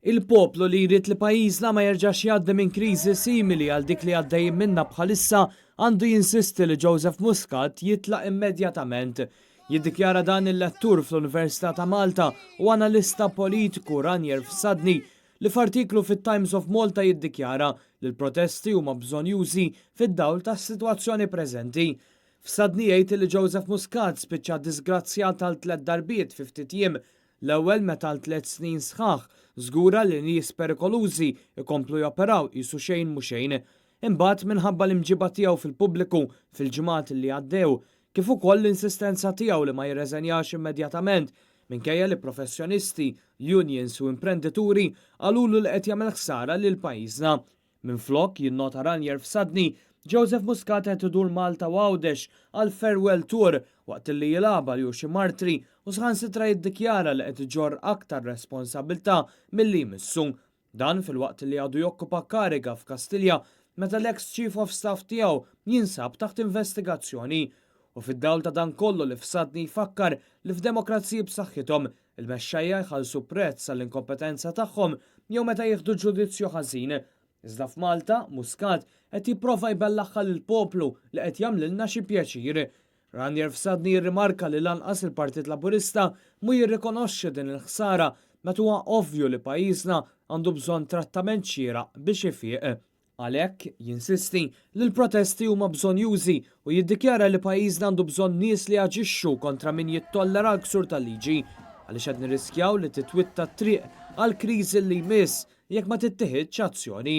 Il-poplu li jrid li pajjiżna ma jerġax jgħaddi minn kriżi simili għal dik li għaddejjin minnha bħalissa għandu jinsisti li Joseph Muscat jitlaq immedjatament. Jiddikjara dan il-lettur fl-Università ta' Malta u analista politiku Ranier Fsadni li f'artiklu fit-Times of Malta jiddikjara li l-protesti huma bżonnjużi fid-dawl tas-sitwazzjoni preżenti. Fsadni jgħid li Joseph Muscat spiċċa disgrazzjat għal tlett darbiet fi ftit jiem. L-ewwel meta għal tlett snin sħaħ żgura li nies perikolużi jkomplu joperaw qisu xejn mhu xejn. Imbagħad minħabba l-imġiba tiegħu fil-pubbliku fil-ġimgħat li għaddew, kif ukoll l-insistenza tiegħu li ma jirreżenjax immedjatament minkejja li professjonisti, unions u imprendituri qalulu li qed jagħmel ħsara lil pajjiżna. Minflok, jinnota Ranier Fsadni, Joseph Muscat qed idur Malta u Għawdex għal farewell tour waqt li jilgħabha li hu xi martri u saħansitra jiddikjara li qed iġorr aktar responsabbiltà milli jmissu. Dan filwaqt li għadu jokkupa kariga f'Kastilja meta l-eks Chief of Staff tiegħu jinsab taħt investigazzjoni. U fid-dawl ta' dan kollu li Fsadni jfakkar li f'demokraziji b'saħħithom, il-mexxejja jħallsu prezz għall-inkompetenza tagħhom jew meta jieħdu ġudizzju ħażin. Iżda f'Malta, Muscat qed jipprova jbellaħħa lill-poplu li qed jagħmlilna xi pjaċir. Ranier Fsadni jirrimarka li lanqas il-Partit Laburista mhu jirrikonoxxi din il-ħsara meta huwa ovvju li pajjiżna għandu bżonn trattament xieraq biex ifiq. Għalhekk, jinsisti li l-protesti huma bżonnjużi u jiddikjara li pajjiżna għandu bżonn nies li jaġixxu kontra min jittollera l-ksur tal-liġi għaliex qed nirriskjaw li titwitta t-triq għall-kriżi li jmiss jekk ma tittiħidx azzjoni.